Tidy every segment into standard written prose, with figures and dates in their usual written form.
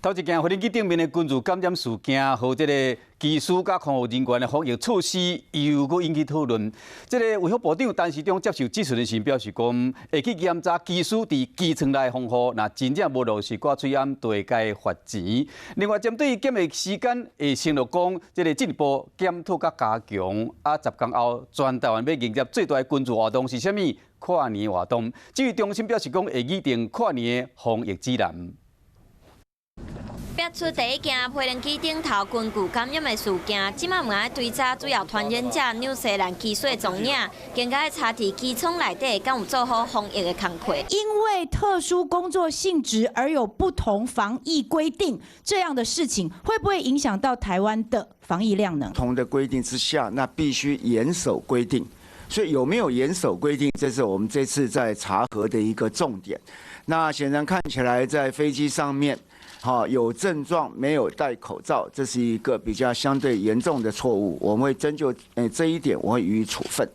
頭一件飛行機頂面的群聚感染事件，予這个機師佮空服人員的防疫措施又閣引起討論。這个衛福部長陳時中接受質詢的時表示講，會去檢查機師佇機艙內防護，若真正無落實掛喙罨，就會共罰錢。另外，針對檢疫時間，會承諾講，這个進一步檢討佮加強。啊，10工後，全台灣欲迎接最大的群聚活動是啥物？跨年活動。指揮中心表示講，會擬定跨年的防疫指南。爆出第一件飛行機頂頭群聚感染的事件，這馬毋愛追查主要傳染者紐西蘭機師的蹤影，更加查佇機艙內底敢有做好防疫的工課。因為特殊工作性質而有不同防疫規定，這樣的事情會不會影響到台灣的防疫量能？不同的規定之下，那必須嚴守規定。所以有沒有嚴守規定，這是我們這次在查核的一個重點。那顯然看起來在飛機上面，好有症狀沒有戴口罩，這是一個比較相對嚴重的錯誤。我們會針就這一點，我會予以處分。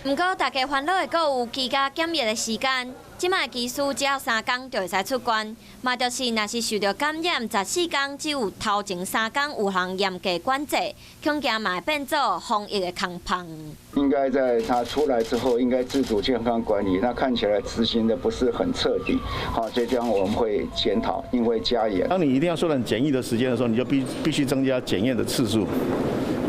毋過大家煩惱的閣有居家檢疫的時間，這擺機師只要3工就會使出關，嘛就是若是受著感染，14工只有頭前3工有予嚴格管制，恐驚嘛會變做防疫的空縫。應該在他出來之後，應該自主健康管理。那看起來執行的不是很徹底，好，這將我們會檢討，因為加嚴。當你一定要縮短檢疫的時間的時候，你就必須增加檢驗的次數，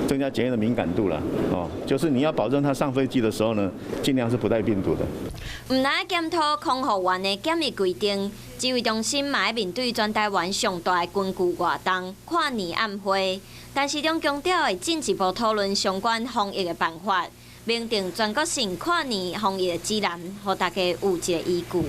增加檢驗的敏感度了。哦，就是你要保證他上飛機的時候呢，盡量是不帶病毒的。毋但檢討空服員的檢疫規定，指揮中心嘛欲面對全台灣上大的群聚活動跨年晚會，陳時中強調會進一步討論相關防疫的辦法，明定全國性跨年防疫的指南，予大家有一个依據。